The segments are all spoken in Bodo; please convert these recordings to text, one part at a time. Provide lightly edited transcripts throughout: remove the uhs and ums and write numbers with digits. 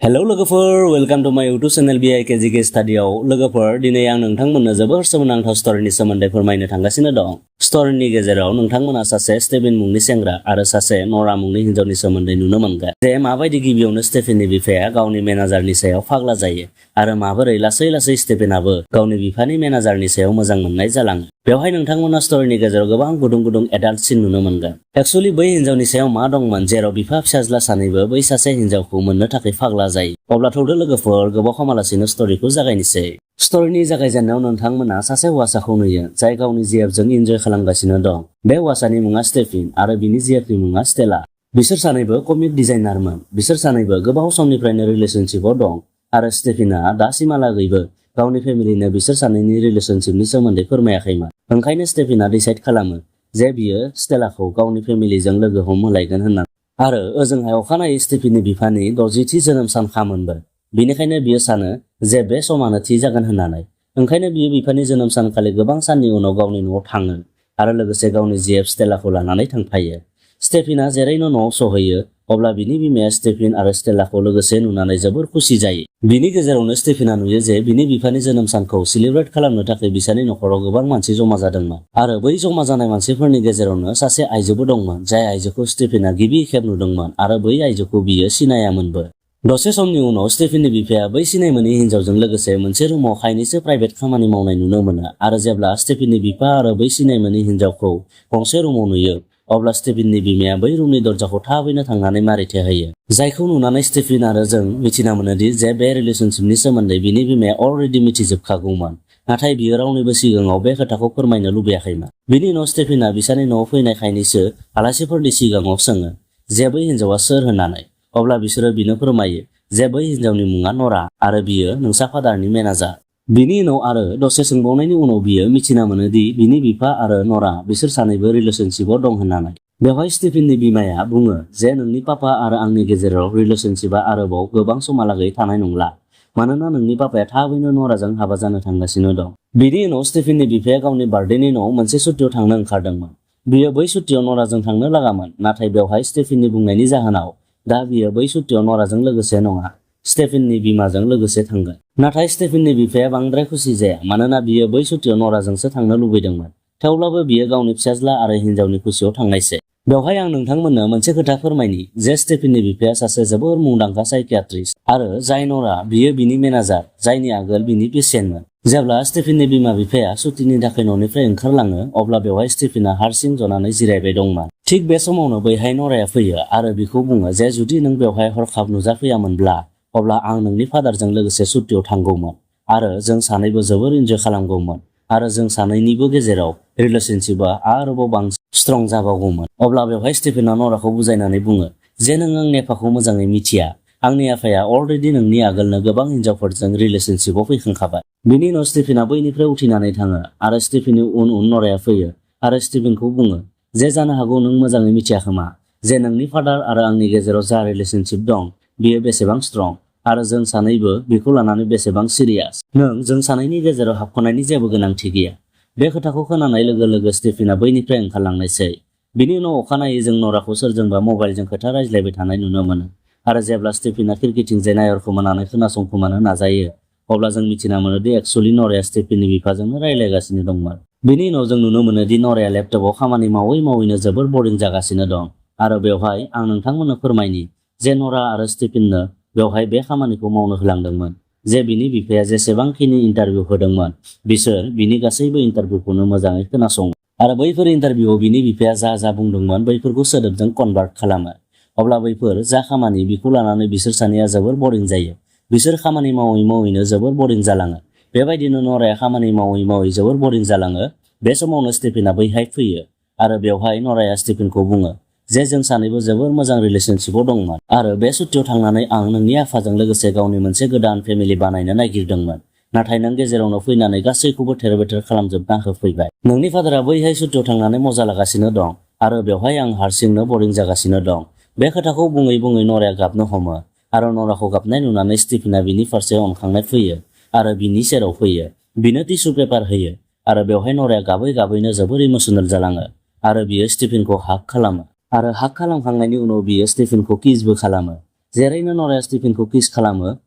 हेलौ लोगोफोर, वेलकाम टू माय यूट्यूब चैनल BIKGK स्टाडियाव। लोगोफोर, दिनै आं नोंथांमोननो जोबोर सोमोनांथाव स्ट'रीनि सोमोन्दै फोरमायनो थांगासिनो दं। स्ट'रीनि गेजेराव नोंथांमोना सासे स्टेफेन मुंनि सेंग्रा आरो सासे नरा मुंनि हिन्जावनि सोमोन्दै नुनो मोनगोन। जे माबायदि गिबियावनो स्टेफेननि बिफाया गावनि मेनेजारनि सायाव फाग्ला जायो आरो माबोरै लासै लासै स्टेफेनाबो गावनि बिफानि मेनेजारनि सायाव मोजां मोननाय जालाङो। बेवहाय नोंथांमोना स्ट'रीनि गेजेराव गोबां गुदुं गुदुं एडाल्ट सिन नुनो मोनगोन। एक्चुअली बै हिन्जावनि सायाव मा दंमोन जेराव बिफा फिसाज्ला सानैबो बै सासे हिन्जावखौ मोननो थाखाय फाग्ला जायो। अब्ला थौदो लोगोफोर, गोबाव खामालासिनो स्ट'रीखौ जागायनोसै। स्ट'रीनि जागायजेननायाव नोंथांमोना सासे हौवासाखौ नुयो जाय गावनि जिएफजों इन्जय खालामगासिनो दं। बे हौवासानि मुङा स्टेफेन आरो बिनि जिएफनि मुङा स्टेला। बिसोर सानैबो कमिक डिजाइनारमोन। बिसोर सानैबो गोबाव समनिफ्रायनो रिलेशनशिपआव दं आरो स्टेफेनआ दासिमहालागैबो गावनि फेमिलिनो बिसोर सानैनि रिलेशनशिपनि सोमोन्दै फोरमायाखैमोन। ओंखायनो स्टेफेनआ डिसाइड खालामो जे बियो स्टेलाखौ गावनि फेमिलिजों लोगो हमहोलायगोन होननानै। आरो ओजोंहाय अखानायै स्टेफेननि बिफानि 60थि जोनोम सान खामोनबो। बेनिखायनो बियो सानो जे बे समानो थि जागोन होननानै। ओंखायनो बियो बिफानि जोनोम सानखालि गोबां साननि उनाव गावनि न'आव थाङो आरो लोगोसे गावनि जिएफ स्टेलाखौ लानानै थांफायो। स्टेफेनआ जेरैनो न'आव सहैयो अब्ला बिनि बिमाया स्टेफेन आरो स्टेलाखौ लोगोसे नुनानै जोबोर खुसि जायो। बिनि गेजेरावनो स्टेफेनआ नुयो जे बिनि बिफानि जोनोम सानखौ सेलिब्रेट खालामनो थाखाय बिसोरनि नखराव गोबां मानसि जमा जादोंमोन आरो बै जमा जानाय मानसिफोरनि गेजेरावनो सासे आइजोबो दंमोन जाय आइजोखौ स्टेफेनआ गिबि खेब नुदोंमोन आरो बै आइजोखौ बियो सिनायामोनबो। दसे समनि उनाव स्टेफेननि बिफाया बै सिनाय मोनै हिन्जावजों लोगोसे मोनसे रुमाव खायनैसो प्राइभेट खामानि मावनाय नुनो मोनो आरो जेब्ला स्टेफेननि बिफा आरो बै सिनाय मोनै हिन्जावखौ गंसे रुमाव नुयो अब्ला स्टेफेननि बिमाया बै रुमनि दरजाखौ थाबैनो थांनानै मारिथे होयो। जायखौ नुनानै स्टेफेन आरो जों मिथिना मोनोदि जे बे रिलेशनशिपनि सोमोन्दै बिनि बिमाया अलरेडि मिथिजोबखागौमोन, नाथाय बियो रावनिबो सिगाङाव बे खोथाखौ फोरमायनो लुबैयाखैमोन। बिनि उनाव स्टेफेनआ बिसोरनि न'आव फैनाय खायनैसो आलासिफोरनि सिगाङाव सोङो जे बै हिन्जावा सोर होननानै। अब्ला बिसोरो बिनो फोरमायो जे बै हिन्जावनि मुङा नरा आरो बियो नोंसा फादारनि मेनेजार। बिनि उनाव आरो दसे सोंबावनायनि उनाव बियो मिथिना मोनोदि बिनि बिफा आरो नरा बिसोर सानैबो रिलेशनशिपआव दं होननानै। बेवहाय स्टेफेननि बिमाया बुङो जे नोंनि पापा आरो आंनि गेजेराव रिलेशनशिपआ आरोबाव गोबां समहालागै थानाय नंला, मानोना नोंनि पापाया थाबैनो नराजों हाबा जानो थांगासिनो दं। बिनि उनाव स्टेफेननि बिफाया गावनि बार्थडेनि उनाव मोनसे सुट्टियाव थांनो ओंखारदोंमोन। बियो बै सुट्टियाव नराजों थांनो लागामोन, नाथाय बेवहाय स्टेफेननि बुंनायनि जाहोनाव दा बियो बै सुट्टियाव नराजों लोगोसे नङा, स्टेफेननि बिमाजों लोगोसे थांगोन। नाथाय स्टेफेननि बिफाया बांद्राय खुसि जाया, मानोना बियो बै सुट्टियाव नराजोंसो थांनो लुबैदोंमोन। थेवब्लाबो बियो गावनि फिसाज्ला आरो हिन्जावनि खुसियाव थांनायसै। बेवहाय आं नोंथांमोननो मोनसे खोथा फोरमायनि जे स्टेफेननि बिफाया सासे जोबोर मुंदांखा साइकियाट्रिस्ट आरो जाय नरा बियो बिनि मेनेजार, जायनि आगोल बिनि पेसेन्टमोन। जेब्ला स्टेफेननि बिमा बिफाया सुटिनि थाखाय न'निफ्राय ओंखारलाङो अब्ला बेवहाय स्टेफेनआ हारसिं जनानै जिरायबाय दंमोन। थिग बे समावनो बैहाय नराया फैयो आरो बिखौ बुङो जे जुदि नों बेवहाय हरखाब नुजाफैयामोनब्ला अब्ला आं नोंनि फादारजों लोगोसे सुट्टियाव थांगौमोन आरो जों सानैबो जोबोर इन्जय खालामगौमोन आरो जों सानैनिबो गेजेराव रिलेशनशिपआ आरोबाव बांसिन स्ट्रं जाबावगौमोन। अब्ला बेवहाय स्टेफेनआ नराखौ बुजायनानै बुङो जे नों आंनि आफाखौ मोजाङै मिथिया। आंनि आफाया अलरेडि नोंनि आगोलनो गोबां हिन्जावफोरजों रिलेशनशिपआव फैखांखाबाय। बिनि उनाव स्टेफेनआ बैनिफ्राय उथिनानै थाङो आरो स्टेफेननि उन उन नराया फैयो आरो स्टेफेनखौ बुङो जे जानो हागौ नों मोजाङै मिथिया खोमा जे नोंनि फादार आरो आंनि गेजेराव जा रिलेशनशिप दं बियो बेसेबां स्ट्रं आरो जों सानैबो बेखौ लानानै बेसेबां सिरियास। नों जों सानैनि गेजेराव हाबख'नायनि जेबो गोनांथि गैया। बे खोथाखौ खोनानाय लोगो लोगो स्टेफेनआ बैनिफ्राय ओंखारलांनायसै। बिनि उनाव अखानायै जों नराखौ सोरजोंबा मबाइलजों खोथा रायज्लायबाय थानाय नुनो मोनो आरो जेब्ला स्टेफेनआ खिरखिथिंजाय नायहरखोमानानै खोनासंखोमानो नाजायो अब्ला जों मिथिना मोनोदि एक्चुअली नराया स्टेफेननि बिफाजोंनो रायज्लायगासिनो दंमोन। बिनि उनाव जों नुनो मोनोदि नराया लेपटपआव खामानि मावै मावैनो जोबोर बरिं जागासिनो दं आरो बेवहाय आं नोंथांमोननो फोरमायनि जे नरा आरो स्टेफेननो बेवहाय बे खामानिखौ मावनो होलांदोंमोन जे बिनि बिफाया जेसेबांखिनि इन्टारभिउ होदोंमोन बिसोर बिनि गासैबो इन्टारभिउखौनो मोजाङै खोनासङो आरो बैफोर इन्टारभिउआव बिनि बिफाया जा बुंदोंमोन बैफोरखौ सोदोबजों कनभार्ट खालामो। अब्ला बैफोर जा खामानि बिखौ लानानै बिसोर सानैया जोबोर बरिं जायो। बिसोर खामानि मावै मावैनो जोबोर बरिं जालाङो। बेबायदिनो नराया खामानि मावै मावै जोबोर बरिं जालाङो। बे समावनो स्टेफेनआ बैहाय फैयो आरो बेवहाय नराया स्टेफेनखौ बुङो जे जों सानैबो जोबोर मोजां रिलेशनशिपआव दंमोन आरो बे सुट्टियाव थांनानै आं नोंनि आफाजों लोगोसे गावनि मोनसे गोदान फेमिलि बानायनो नागिरदोंमोन, नाथाय नों गेजेरावनो फैनानै गासैखौबो थेर बेथेर खालामजोबना होफैबाय। नोंनि फादारा बैहाय सुट्टियाव थांनानै मजा लागासिनो दं आरो बेवहाय आं हारसिंनो बरिं जागासिनो दं। बे खोथाखौ बुङै बुङै नराया गाबनो हमो आरो नराखौ गाबनाय नुनानै स्टेफेनआ बिनि फारसे अनखांनाय फैयो आरो बिनि सेराव फैयो, बिनो टिसु पेपार होयो आरो बेवहाय नराया गाबै गाबैनो जोबोर इमोसनेल जालाङो आरो बियो स्टेफेनखौ हाग खालामो आरो हाग खालामखांनायनि उनाव बियो स्टेफेनखौ किसबो खालामो। जेरैनो नराया स्टिफेनखौ किस खालामो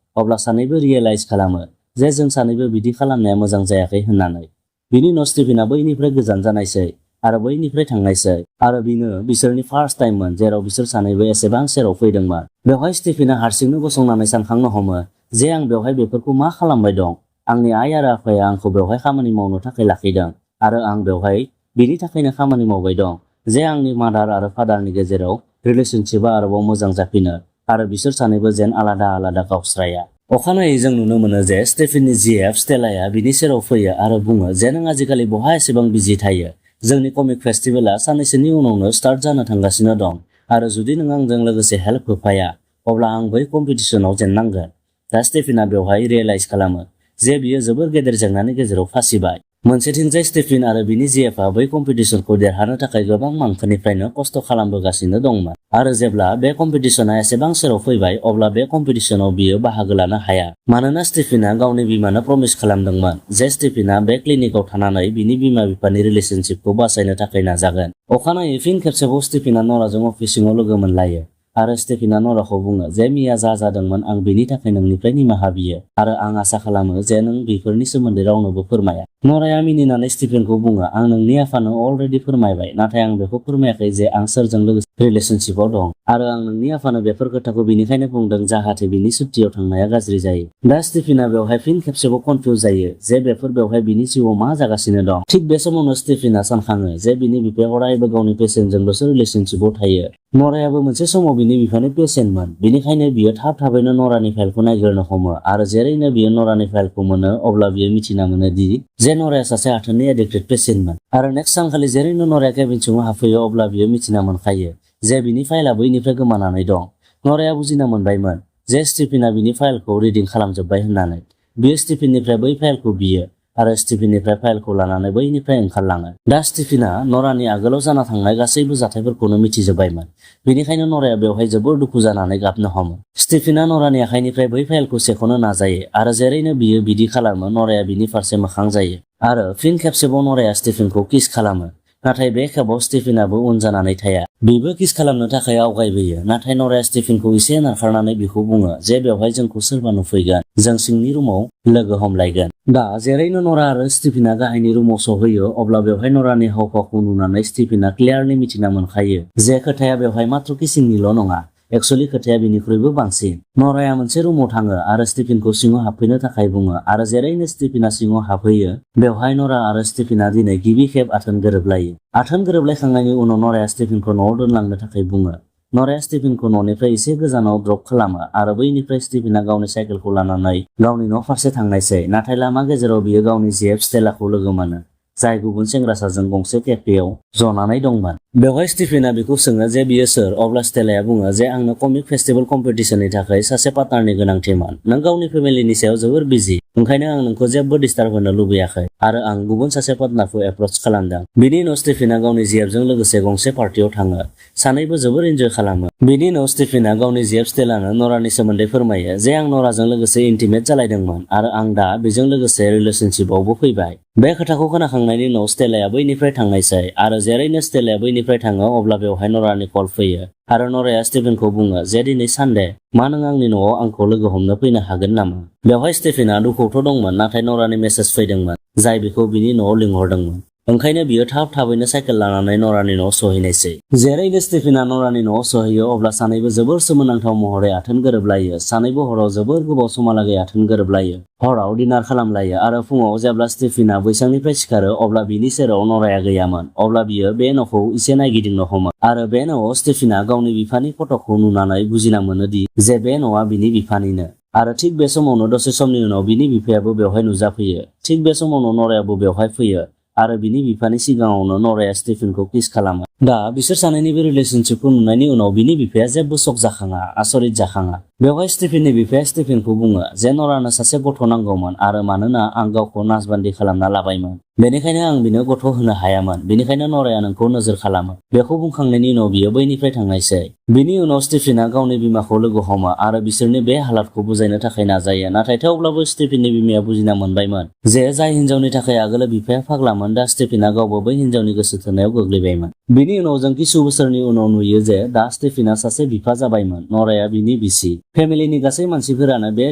अब्ला सानैबो रियेलाइज खालामो जे जों सानैबो बिदि खालामनाया मोजां जायाखै होननानै। बिनि उनाव स्टिफेनआ बैनिफ्राय गोजान जानायसै आरो बैनिफ्राय थांनायसै आरो बिनो बिसोरनि फार्स्ट टाइममोन जेराव बिसोर सानैबो एसेबां सेराव फैदोंमोन। बेवहाय स्टिफेनआ हारसिंनो गसंनानै सानखांनो हमो जे आं बेवहाय बेफोरखौ मा खालामबाय दं। आंनि आइ आरो आफाया आंखौ बेवहाय खामानि मावनो थाखाय लाखिदों आरो आं बेवहाय बिनि थाखायनो खामानि मावबाय दं जे आंनि मादार आरो फादारनि गेजेराव रिलेशनशिपआ आरोबाव मोजां जाफिनो आरो बिसोर सानैबो जेन आलादा आलादा गावस्राया। अखानायै जों नुनो मोनो जे स्टेफेननि जिएफ स्टेलाया बिनि सेराव फैयो आरो बुङो जे नों आजिखालि बहा एसेबां बिजि थायो। जोंनि कमिक फेस्टिभेलआ साननैसोनि उनावनो स्टार्ट जानो थांगासिनो दं आरो जुदि नों आंजों लोगोसे हेल्प होफाया अब्ला आं बै कम्पिटिशनाव जेननांगोन। दा स्टेफेनआ बेवहाय रियेलाइज खालामो जे बियो जोबोर गेदेर जेंनानि गेजेराव फासिबाय। मोनसेथिंजाय स्टेफेन आरो बिनि जिएफआ बै कम्पिटिशनखौ देरहानो थाखाय गोबां मांखोनिफ्रायनो खस्थ' खालामबोगासिनो दंमोन आरो जेब्ला बे कम्पिटिशना एसेबां सेराव फैबाय अब्ला बे कम्पिटिशनाव बियो बाहागो लानो हाया मानोना स्टेफेनआ गावनि बिमानो प्रमिस खालामदोंमोन जे स्टेफेनआ बे क्लिनिकआव थानानै बिनि बिमा बिफानि रिलेशनशिपखौ बासायनो थाखाय नाजागोन। अखानायै फिन खेबसेबाव स्टेफेनआ नराजों अफिस सिङाव लोगो मोनलायो आरो स्टेफेनआ नराखौ बुङो जे मिया जा जादोंमोन आं बेनि थाखाय नोंनिफ्राय निमाहा बियो आरो आं आसा खालामो जे नों बेफोरनि सोमोन्दै रावनोबो फोरमाया। नराया मिनिनानै स्टेफेनखौ बुङो आं नोंनि आफानो अलरेडि फोरमायबाय नाथाय आं बेखौ फोरमायाखै जे आं सोरजों लोगोसे रिलेशनशिपआव दं आरो आं नोंनि आफानो बेफोर खोथाखौ बिनिखायनो बुंदों जाहाथे बिनि सुट्टियाव थांनाया गाज्रि जायो। दा स्टेफेनआ बेवहाय फिन खेबसेबाव कनफिउज जायो जे बेफोर बेवहाय बिनि जिउआव मा जागासिनो दं। थिग बे समावनो स्टेफेनआ सानखाङो जे बिनि बिफाया अरायबो गावनि पेसेन्टजोंल'सो रिलेशनशिपआव थायो। नरायाबो मोनसे समाव बिनि बिफानि पेसेन्टमोन बेनिखायनो बियो थाबैनो नरानि फाइलखौ नायग्रोनो हमो आरो जेरैनो बियो नरानि फाइलखौ मोनो अब्ला बियो मिथिना मोनो दि जे नराया सासे आथोननि एडिक्टेड पेसेन्टमोन आरो नेक्स्ट सानखालि जेरैनो नराया केबिन सिङाव हाबफैयो अब्ला बियो मिथिना मोनखायो जे बिनि फाइलआ बैनिफ्राय गोमानानै दं। नराया बुजिना मोनबायमोन जे स्टेफेनआ बिनि फाइलखौ रिडिं खालामजोब्बाय होननानै। बियो स्टेफेननिफ्राय बै फाइलखौ बियो आरो स्टेफेननिफ्राय फाइलखौ लानानै बैनिफ्राय ओंखारलाङो। दा स्टेफेनआ नरानि आगोलाव जाना थांनाय गासैबो जाथायफोरखौनो मिथिजोब्बायमोन बेनिखायनो नराया बेवहाय जोबोर दुखु जानानै गाबनो हमो। स्टेफेनआ नरानि आखाइनिफ्राय बै फाइलखौ सेख'नो नाजायो आरो जेरैनो बियो बिदि खालामो नराया बिनि फारसे मोखां जायो आरो फिन खेबसेबाव नराया स्टेफेनखौ किस खालामो नाथाय बे खेबाव स्टेफेनआबो उन जानानै थाया। बिबो किस खालामनो थाखाय आवगायबोयो नाथाय नराया स्टेफेनखौ एसे नारखारनानै बिखौ बुङो जे बेवहाय जोंखौ सोरबा नुफैगोन जों सिंनि रुमाव लोगो हमलायगोन। दा जेरैनो नरा आरो स्टेफेनआ गाहायनि रुमाव सहैयो अब्ला बेवहाय नरानि हावभावखौ नुनानै स्टेफेनआ क्लियारलि मिथिना मोनखायो जे खोथाया बेवहाय मात्र किसिंनिल' नङा एक्चुअली खोथाया बिनिख्रुइबो बांसिन। नराया मोनसे रुमाव थाङो आरो स्टेफेनखौ सिङाव हाबफैनो थाखाय बुङो आरो जेरैनो स्टेफेनआ सिङाव हाबहैयो बेवहाय नरा आरो स्टेफेनआ दिनै गिबि खेब आथोन गोरोबलायो। आथोन गोरोबलायखांनायनि उनाव नराया स्टेफेनखौ न'आव दोनलांनो थाखाय बुङो। नराया स्टेफेनखौ न'निफ्राय एसे गोजानाव ड्रप खालामो आरो बैनिफ्राय स्टेफेनआ गावनि साइकेलखौ लानानै गावनि न' फारसे थांनायसै नाथाय लामा गेजेराव बियो गावनि जिएफ स्टेलाखौ लोगो मोनो जाय गुबुन सेंग्रासाजों गंसे केफेयाव जनानै दंमोन। बेवहाय स्टेफेनआ बिखौ सोङो जे बियो सोर अब्ला स्टेलाया बुङो जे आंनो कमिक फेस्टिभेल कम्पिटिशननि थाखाय सासे पार्टनारनि गोनांथिमोन। नों गावनि फेमिलिनि सायाव जोबोर बिजि ओंखायनो आं नोंखौ जेबो डिस्टार्ब होनो लुबैयाखै आरो आं गुबुन सासे पार्टनारखौ एप्रच खालामदों। बिनि उनाव स्टेफेनआ गावनि जिएफजों लोगोसे गंसे पार्टियाव थाङो। सानैबो जोबोर इन्जय खालामो। बिनि उनाव स्टेफेनआ गावनि जिएफ स्टेलानो नरानि सोमोन्दै फोरमायो जे आं नराजों लोगोसे इन्टिमेट जालायदोंमोन आरो आं दा बेजों लोगोसे रिलेशनशिपआवबो फैबाय। बे खोथाखौ खोनाखांनायनि उनाव स्टेलाया बैनिफ्राय थांनायसै आरो जेरैनो स्टेलाया बैनिफ्राय थाङो अब्ला बेवहाय नरानि कल फैयो आरो नराया स्टेफेनखौ बुङो जे दिनै सानडे मा नों आंनि न'आव आंखौ लोगो हमनो फैनो हागोन नामा। बेवहाय स्टेफेनआ दुखुआवथ' दंमोन नाथाय नरानि मेसेज फैदोंमोन जाय बिखौ बिनि न'आव लिंहरदोंमोन ओंखायनो बियो थाबैनो साइकेल लानानै नरानि न'आव सहैनायसै। जेरैनो स्टेफेनआ नरानि न'आव सहैयो अब्ला सानैबो जोबोर सोमोनांथाव महरै आथोन गोरोबलायो। सानैबो हराव जोबोर गोबाव समहालागै आथोन गोरोबलायो। हराव डिनार खालामलायो आरो फुङाव जेब्ला स्टेफेनआ बैसांनिफ्राय सिखारो अब्ला बिनि सेराव नराया गैयामोन अब्ला बियो बे न'खौ एसे नायगिदिंनो हमो आरो बे न'आव स्टेफेनआ गावनि बिफानि फट'खौ नुनानै बुजिना मोनोदि जे बे न'आ बिनि बिफानिनो आरो थिग बे समावनो दसे समनि उनाव बिनि बिफायाबो बेवहाय नुजाफैयो। थिग बे समावनो नरायाबो बेवहाय फैयो आरो बिनि बिफानि सिगाङावनो नराया स्टेफेनखौ किस खालामो। दा बिसोर सानैनिबो रिलेशनशिपखौ नुनायनि उनाव बिनि बिफाया जेबो शक जाखाङा आसरित जाखाङा। बेवहाय स्टेफेननि बिफाया स्टेफेनखौ बुङो जे नरानो सासे गथ' नांगौमोन आरो मानोना आं गावखौ नासबान्दि खालामना लाबायमोन बेनिखायनो आं बिनो गथ' होनो हायामोन। बेनिखायनो नराया नोंखौ नोजोर खालामो। बेखौ बुंखांनायनि उनाव बियो बैनिफ्राय थांनायसै। बिनि उनाव स्टेफेनआ गावनि बिमाखौ लोगो हमो आरो बिसोरनि बे हालादखौ बुजायनो थाखाय नाजायो। नाथाय थेवब्लाबो स्टेफेननि बिमाया बुजिना मोनबायमोन जे जाय हिनजावनि थाखाय आगोलो बिफाया फाग्लामोन, दा स्टेफेनआ गावबो बै हिनजावनि गोसो थोनायाव गोग्लैबायमोन। बिनि उनाव जों किसु बोसोरनि उनाव नुयो जे दा स्टेफेनआ सासे बिफा जाबायमोन। नराया बिनि बिसि। फेमिलिनि गासै मानसिफोरानो बे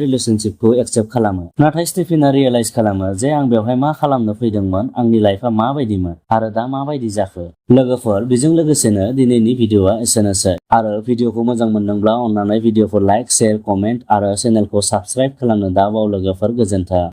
रिलेशनशिपखौ एक्सेप्ट खालामो। नाथाय स्टेफेनआ रियेलाइज खालामो जे आं बेवहाय मा खालामनो फैदोंमोन, आंनि लाइफआ माबायदिमोन आरो दा माबायदि जाखो। लोगोफोर, बेजों लोगोसेनो दिनैनि भिडिअआ एसेनोसै। आरो भिडिअखौ मोजां मोनदोंब्ला अन्नानै भिडिअखौ लाइक, शेयार, कमेन्ट आरो चेनेलखौ साबस्क्राइब खालामनो दाबाव लोगोफोर। गोजोन्थों।